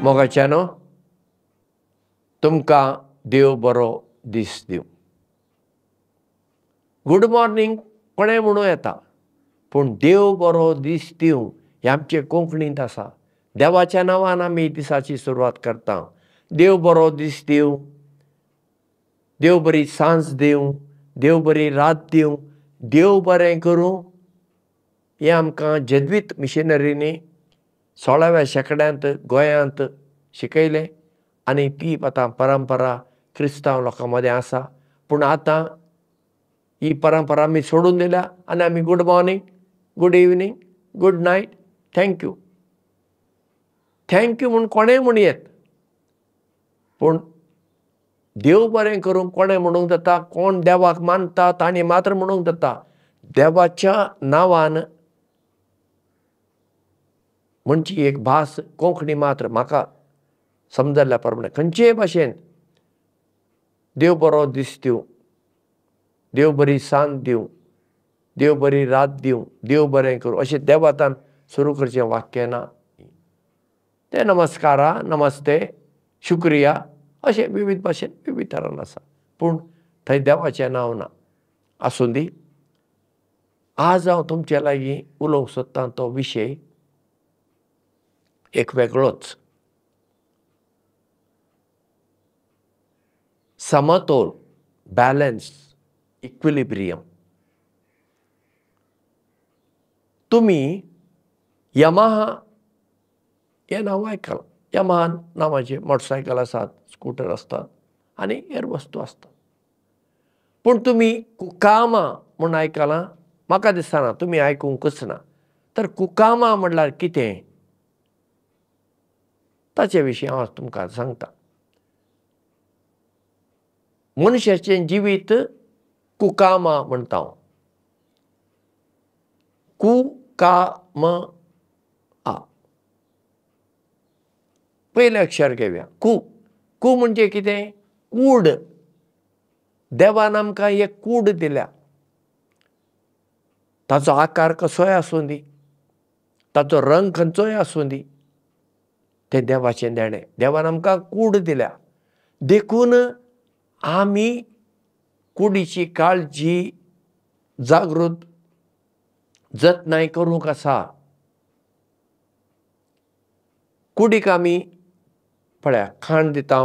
मोगाच्यानो, तुमकां देव बरो दीस दिवं. गूड मॉर्निंग कोणें म्हणूं येता, पूण देव बरो दीस दिवं हें आमचे कोंकणींत आसा. देवाच्या नांवान आमी दिसाची सुरवात करता. देव बरो दीस दिवं, देव बरी सांज दिवं, देव बरी रात दिवं, देव बरें करूं. हें आमकां जेज्वीत मिशनरींनी 16व्या शेंकड्यांत गोंयांत शिकयलें आनी ती आतां परंपरा क्रिस्तांव लोकां मदें आसा. पूण आतां ही परंपरा आमी सोडून दिल्या आनी आमी good morning, good evening, good night, thank you. Thank you म्हूण कोणेंय म्हणयेत, पूण देव बरें करूंक कोणें म्हणूंक जाता? कोण देवाक मानता तांणी मात्र म्हणूंक जाता. देवाच्या नांवान म्हणची एक भास कोंकणी मात्र म्हाका समजल्ल्या प्रमाणे खंयचेय भाशेन देव बरो दीस दिवं, देव बरी सांज दिवं, देव बरी रात दिवं, देव बरें करूं अशें देवातान सुरू करचें वाक्य ना. तें नमस्कारा, नमस्ते, शुक्रिया अशें विविध भाशेन विविध तरान आसा, पूण थंय देवाचें नांव ना. आसूं दी. आज हांव तुमचे लागीं उलोवंक सोदतां तो विशय एक वेगळोच, समतोल, बॅलन्स, इक्विलिब्रियम. तुमी यमाहा हें नांव आयकलां. यमाहा नांवाचे मोटरसायकल आसात, स्कुटर आसतात आनी हेर वस्तू आसतात. पूण तुमी कुकामा म्हूण आयकलां? म्हाका दिसना तुमी आयकूंकच ना. तर कुकामा म्हणल्यार कितें ताचे विशीं हांव तुमकां सांगता. मनशाचें जिवीत कुकामा म्हणटा हांव. कु का म आ. पयलें अक्षर घेवया, कु. कु म्हणजे कितें? कूड. देवान आमकां एक कूड दिल्या. ताचो आकार कसोय आसूं दी, ताचो रंग खंयचोय आसूं दी, तें देवाचें देणें. देवान आमकां कूड दिल्या, देखून आमी कुडीची काळजी जागृत जतनाय करूंक आसा. कुडीक आमी पळया खाण दिता,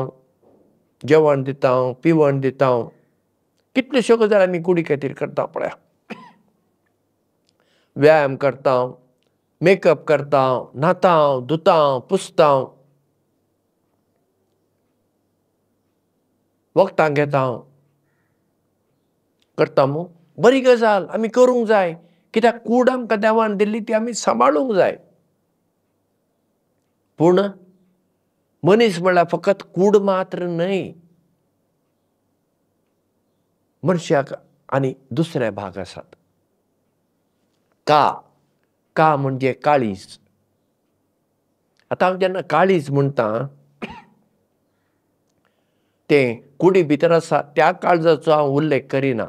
जेवण दिता, पिवण दिता, कितल्योश्यो गजाली आमी कुडी खातीर करता. पळया, व्यायाम करता, मेकअप करता, न्हाता, धुता, पुसता, वखदां घेता, करता मू. बरी गजाल आमी करूंक जाय, कित्याक कूड आमकां देवान दिल्ली ती आमी सांबाळूंक जाय. पूण मनीस म्हणल्यार फकत कूड मात्र न्हय, मनशाक आनी दुसरे भाग आसात. का. का म्हणजे काळीज. आतां हांव जेन्ना काळीज म्हणटा तें कुडी भितर आसा त्या काळजाचो हांव उल्लेख करिना.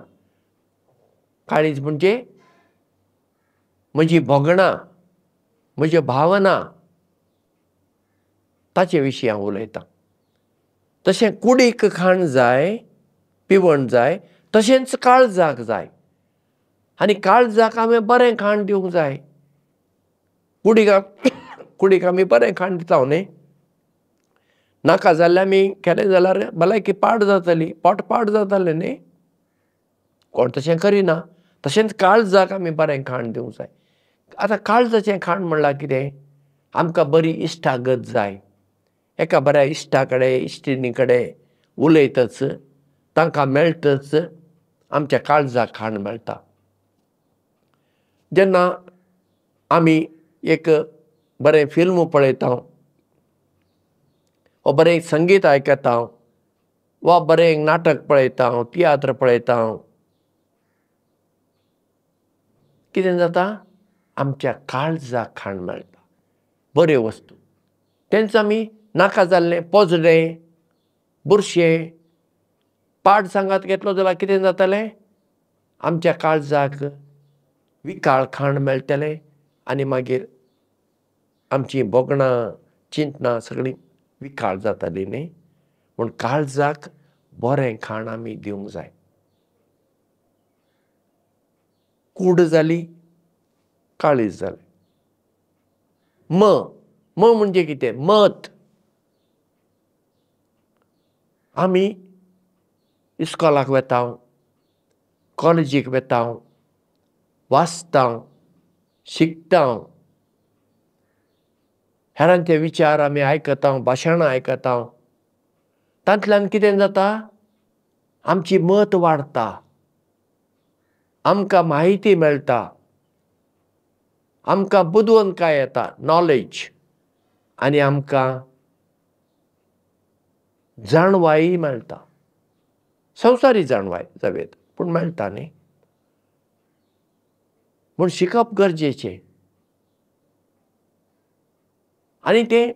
काळीज म्हणजे म्हजी भोगणां, म्हज्यो भावना, ताचे विशीं हांव उलयतां. तशें कुडीक खाण जाय, पिवण जाय, तशेंच काळजाक जाय. आनी काळजाक हांवें बरें खाण दिवंक जाय. कुडीक आमी बरें खाण दिता न्ही, नाका जाल्यार आमी केलें जाल्यार भलायकी पाड जातली, पोट पाड जातलें न्ही. कोण तशें करिना. तशेंच काळजाक आमी बरें खाण दिवंक जाय. आतां काळजाचें खाण म्हणल्यार कितें? आमकां बरी इश्टागत जाय. एका बऱ्या इश्टा कडेन, इश्टिणी कडेन उलयतच, तांकां मेळटच आमच्या काळजाक खाण मेळटा. जेन्ना आमी एक बरें फिल्म पळयता वा बरें संगीत आयकता वा बरें नाटक पळयता, तियात्र पळयता, कितें जाता? आमच्या काळजाक खाण मेळटा, बऱ्यो वस्तू. तेंच आमी नाका जाल्लें पोजडें, बुरशें, पाड सांगात घेतलो जाल्यार कितें जातलें? आमच्या काळजाक विकाळ खाण मेळटलें आनी मागीर आमची भोगणां, चिंतनां सगळीं विकाळ जाताली न्ही. पूण काळजाक बरें खाण आमी दिवंक जाय. कूड जाली, काळीज जालें. म म म्हणजे कितें? मत. आमी इस्कोलाक वेता, कॉलेजीक वेता, वाचता, शिकता, हेरांचे विचार आमी आयकता, भाशणां आयकता. तातूंतल्यान कितें जाता? आमची मत वाडटा, आमकां म्हायती मेळटा, आमकां बुदवंतकाय येता, नॉलेज, आनी आमकां जाणवाय मेळटा. संवसारी जाणवाय जावं, पूण मेळटा न्ही. म्हूण शिकप गरजेचें. आनी तें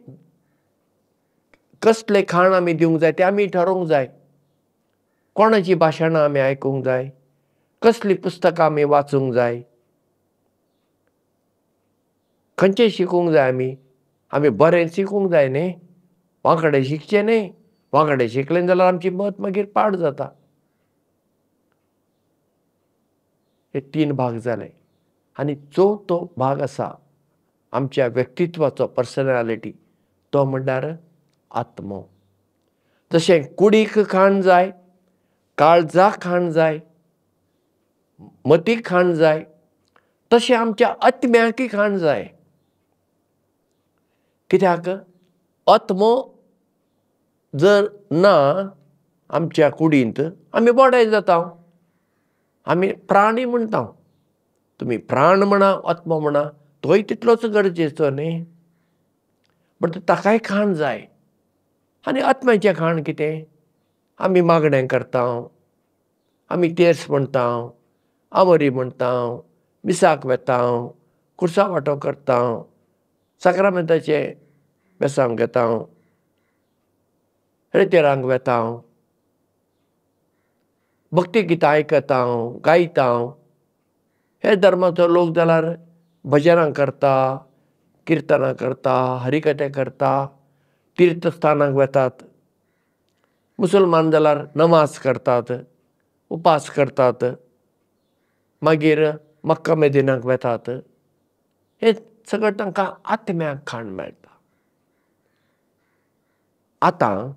कसलें खाण आमी दिवंक जाय तें आमी ठरोवंक जाय. कोणाची भाशणां आमी आयकूंक जाय, कसलीं पुस्तकां आमी वाचूंक जाय, खंयचें शिकूंक जाय आमी. आमी बरें शिकूंक जाय न्ही, वांकडें शिकचें न्ही. वांकडें शिकलें जाल्यार आमची मत मागीर पाड जाता. हे तीन भाग जाले. आनी चवथो भाग आसा आमच्या व्यक्तित्वाचो, पर्सनॅलिटी, तो म्हणल्यार आत्मो. जशें कुडीक खाण जाय, काळजाक खाण जाय, मतीक खाण जाय, तशें आमच्या आत्म्याकय खाण जाय. कित्याक आत्मो जर ना आमच्या कुडींत, आमी बोडे जाता, आमी प्राणी म्हणटा. तुमी प्राण म्हणा, आत्मो म्हणा, तोय तितलोच गरजेचो न्ही. बट ताकाय खाण जाय. आनी आत्म्याचें खाण कितें? आमी मागणें करता, आमी तेर्स म्हणटा, आमोरी म्हणटा, मिसाक वेता, कुर्सा वांटो करता, साक्रामेंताचें बेसांव घेता, रेतेरांक वेता, भक्ती गितां आयकता, गायता. हे धर्माचो लोक जाल्यार भजनां करता, किर्तनां करता, हरिकथा करता, तीर्थस्थानाक वेतात. मुसलमान जाल्यार नमाज करतात, उपास करतात, मागीर मक्का मेदिनाक वेतात. हे सगळें तांकां आत्म्याक खाण मेळटा. आतां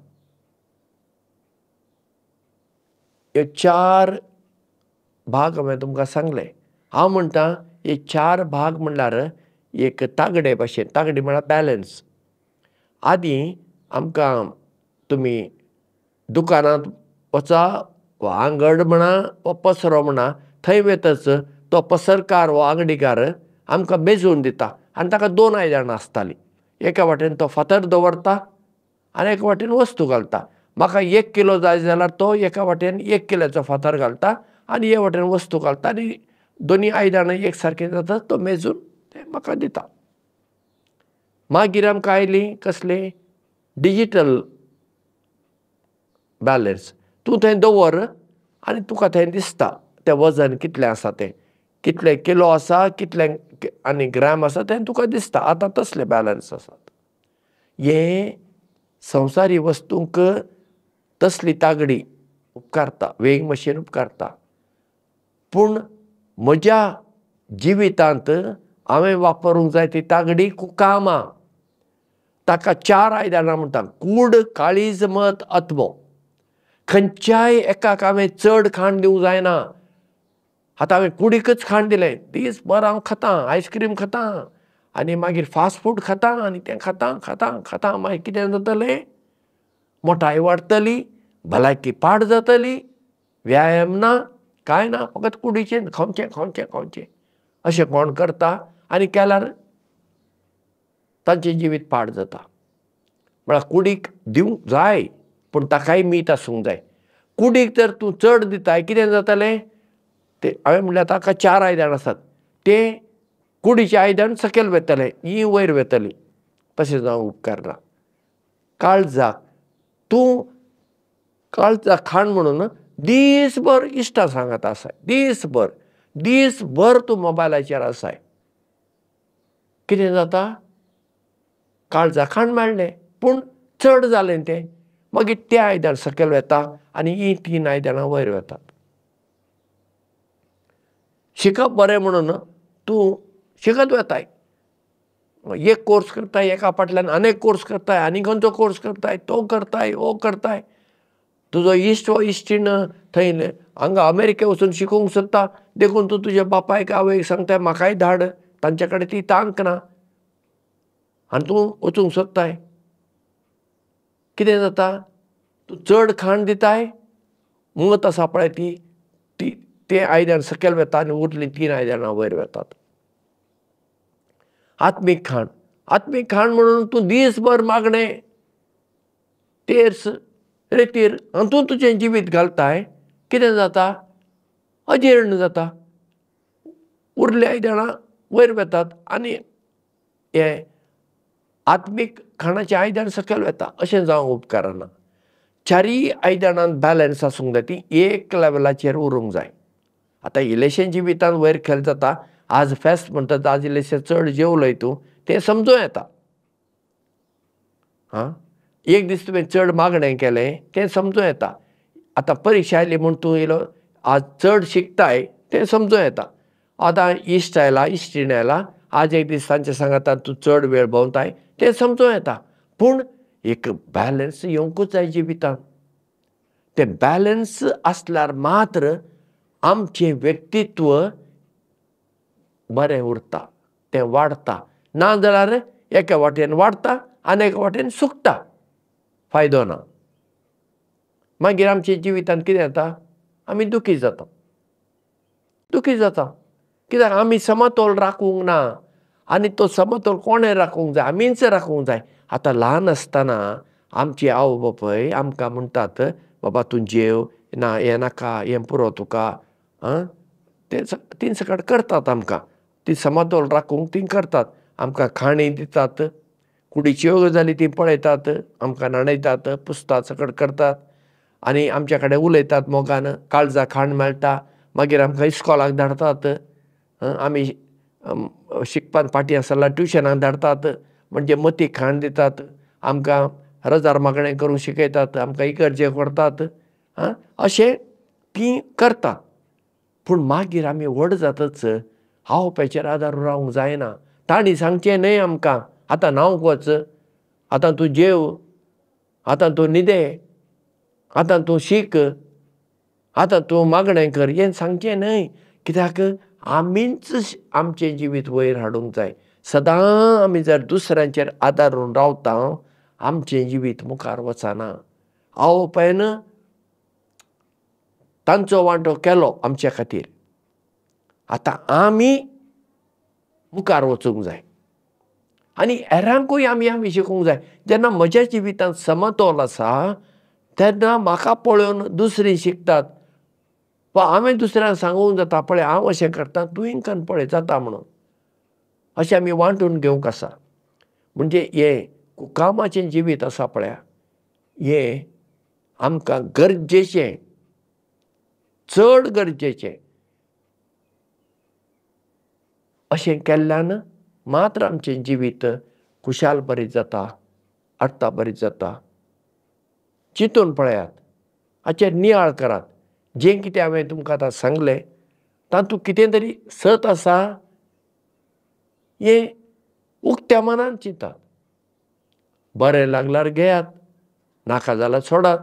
हे चार भाग हांवें तुमकां सांगले. हांव म्हणटा हे चार भाग म्हणल्यार एक तागडे भाशेन. तागडी म्हळ्यार बॅलन्स. आदीं आमकां तुमी दुकानांत वचा वा आंगड म्हणा वा पसरो म्हणा, थंय वेतच तो पसरकार वा आंगडीकार आमकां मेजून दिता. आनी ताका दोन आयदनां आसतालीं. एका वाटेन तो फातर दवरता आनी एका वाटेन वस्तू घालता. म्हाका 1 किलो जाय जाल्यार तो एका वाटेन 1 किलोचो फातर घालता आनी हे वाटेन वस्तू घालता, आनी दोनी आयदनां एक सारकें जाता, तो मेजून तें म्हाका दिता. मागीर आमकां आयली कसली डिजीटल बॅलन्स. तूं थंय दवर आनी तुका थंय दिसता तें वजन कितलें आसा, तें कितले किलो आसा, कितले आनी ग्राम आसा तें तुका दिसता. आतां तसले बॅलन्स आसात. हे संवसारी वस्तूंक तसली तागडी उपकारता, वेइंग मशीन उपकारता. पूण म्हज्या जिवितांत हांवें वापरूंक जाय ती तागडी कुकामा. ताका चार आयदनां म्हणटा, कूड, काळीज, मत, आत्मो. खंयच्याय एकाक हांवें चड खाण दिवंक जायना. आतां हांवें कुडीकच खाण दिलें, दीसभर हांव खातां, आयस्क्रीम खातां आनी मागीर फास्ट फूड खातां आनी तें खातां खातां खातां, मागीर कितें जातलें? मोटाय वाडटली, भलायकी पाड जातली, व्यायाम ना, कांय ना, फकत कुडीचें खावचें खावचें खावचें. अशें कोण करता आनी केल्यार तांचें जिवीत पाड जाता. म्हळ्यार कुडीक दिवंक जाय, पूण ताकाय मीत आसूंक जाय. कुडीक जर तूं चड दिताय कितें जातलें? तें हांवें म्हणल्यार ताका चार आयदनां आसात, तें कुडीचें आयदन सकयल वेतलें, ही वयर वेतली. तशें जावंक उपकारना. काळजाक तूं काळजाक खाण म्हणून दीसभर इश्टां सांगत आसाय, दीसभर दीसभर तूं मोबायलाचेर आसाय, कितें जाता? काळजाक खाण मेळ्ळें, पूण चड जालें तें, मागीर तें आयदन सकयल वता आनी हीं 3 आयदनां वयर वतात. शिकप बरें म्हणून तूं शिकत वताय, एक कोर्स करताय, एका फाटल्यान आनी एक कोर्स करताय, आनी खंयचो कोर्स करताय, तो करताय, हो करताय. तुजो इश्ट वा इश्टीण थंय हांगा अमेरिके वचून शिकूंक सोदता, देखून तूं तुज्या बापायक आवयक सांगताय म्हाकाय धाड, तांचे कडेन ती तांक ना आनी तूं वचूंक सोदताय. कितें जाता, तूं चड खाण दिताय, मत आसा पळय ती ती तें आयदन सकयल वता आनी उरलीं 3 आयदनां वयर वतात. आत्मीक खाण, आत्मीक खाण म्हणून तूं दीसभर मागणें तेर्स रेतीर हातूंत तुजें जिवीत घालताय, कितें जाता, अजीर्ण जाता, उरलीं आयदनां वयर वतात आनी हें आत्मीक खाणाचें आयदन सकयल वता. अशें जावंक उपकारना. 4 आयदनांत बॅलन्स आसूंक जाय, ती एक लेवलाचेर उरूंक जाय. आतां इल्लेशें जिवितांत वयर खेळ जाता, आज फेस्त म्हणटात, आज इल्लेशें चड जेवलय तूं, तें समजूं येता. आं, एक दीस तुवें चड मागणें केलें तें समजूं येता. आतां परिक्षा आयली म्हूण तूं येयलो आज चड शिकताय तें समजूं येता. आतां इश्ट आयला, इश्टीण आयला, आज एक दीस तांच्या सांगातान तूं चड वेळ भोंवताय तें समजूं येता. पूण एक बॅलन्स येवंकूच जाय जिवितांत. तें बॅलन्स आसल्यार मात्र आमचें व्यक्तित्व बरें उरता, तें वाडटा. ना जाल्यार एका वाटेन वाडटा आनी एका वाटेन सुकता, फायदो ना. मागीर आमच्या जिवितांत कितें जाता, आमी दुखी जाता, दुखी जाता. कित्याक आमी समतोल राखूंक ना. आनी तो समतोल कोणें राखूंक जाय, आमीच राखूंक जाय. आतां ल्हान आसतना आमची आवय बापूय आमकां म्हणटात, बाबा तूं जेव ना, हें नाका, हें पुरो तुका, आं, तें तीं सगळें करतात आमकां, ती समतोल राखूंक तीं करतात. आमकां खाणी दितात, कुडीच्यो गजाली तीं पळयतात, आमकां न्हाणयतात, पुसतात, सगळें करतात आनी आमच्या कडेन उलयतात मोगान, काळजा खाण मेळटा. मागीर आमकां इस्कॉलाक धाडटात, आमी शिकपाक फाटीं आसा जाल्यार ट्युशनाक धाडटात, म्हणजे मतीक खाण दितात, आमकां रजार मागणें करूंक शिकयतात, आमकां इगर्जेक व्हरतात, आं, अशें तीं करतात. पूण मागीर आमी व्हड जातच आवय-बापायचेर आदारून रावंक जायना. तांणी सांगचें न्हय आमकां, आतां न्हावंक वच, आतां तूं जेव, आतां तूं न्हिदे, आतां तूं शीक, आतां तूं मागणें कर, हें सांगचें न्हय. कित्याक आमीच आमचें जिवीत वयर हाडूंक जाय. सदां आमी जर दुसऱ्यांचेर आदारून रावता, आमचें जिवीत मुखार वचना. आवय बापायन तांचो वांटो केलो आमचे खातीर, आतां आमी मुखार वचूंक जाय आनी हेरांकूय आमी आमी शिकूंक जाय. जेन्ना म्हज्या जिवितांत समतोल आसा तेन्ना म्हाका पळोवन दुसरीं शिकतात, वा हांवें दुसऱ्यांक सांगूंक जाता, पळय हांव अशें करता, तूंय कन्न पळय जाता म्हणून. अशें आमी वांटून घेवंक आसा. म्हणजे हें कुकामाचें जिवीत आसा पळया, हें आमकां गरजेचें, चड गरजेचें. अशें केल्ल्यान मात्र आमचें जिवीत खुशाल बरीत जाता, अर्था बरीत जाता. चिंतून पळयात, हाचेर नियाळ करात. जें कितें हांवें तुमकां आतां सांगलें तातूंत कितें तरी सत आसा हें उक्त्या मनान चिंतात. बरें लागल्यार घेयात, नाका जाल्यार सोडात.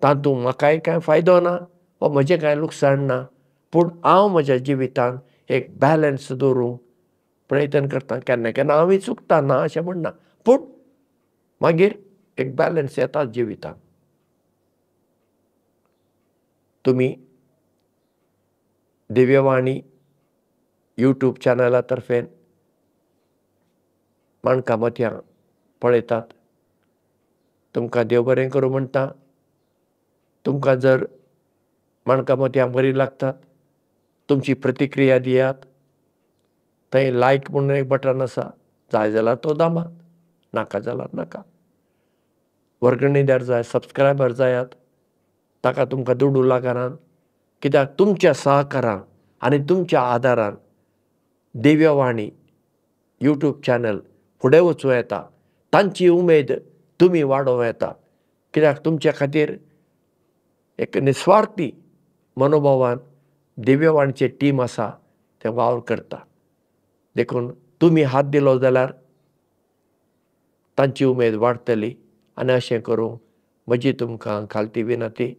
तातूंत म्हाकाय कांय फायदो ना वा म्हजें कांय लुकसाण ना. पूण हांव म्हज्या जिवितांत एक बॅलन्स दवरूंक प्रयत्न करता. केन्ना केन्ना हांवूय चुकता, ना अशें म्हणना, पूण मागीर एक बॅलन्स येता जिवितांत. तुमी दिव्यवाणी यूट्यूब चॅनला तर्फेन माणकां मोतयां पळयतात, तुमकां देव बरें करूं म्हणटा. तुमकां जर माणकां मोतयां बरीं लागतात, तुमची प्रतिक्रिया दियात. थंय लायक म्हणून एक बटन आसा, जाय जाल्यार तो दामात, नाका जाल्यार नाका. वर्गणीदार जाय, सबस्क्रायबर जायात, ताका तुमकां दुडू लागनात. कित्याक तुमच्या सहकारान आनी तुमच्या आदारान दिव्यवाणी यूट्यूब चॅनल फुडें वचूं येता. तांची उमेद तुमी वाडोवं येता, कित्याक तुमच्या खातीर एक निस्वार्थी मनोभावान दिव्यवाणीचें टीम आसा तें वावर करता. देखून तुमी हात दिलो जाल्यार तांची उमेद वाडटली आनी अशें करूंक म्हजी तुमकां खालती विनंती.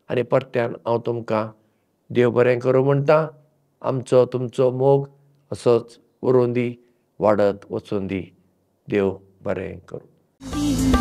आनी परत्यान हांव तुमकां देव बरें करूं म्हणटा. आमचो तुमचो मोग असोच उरूं दी, वाडत वचूं दी. देव बरें करूं.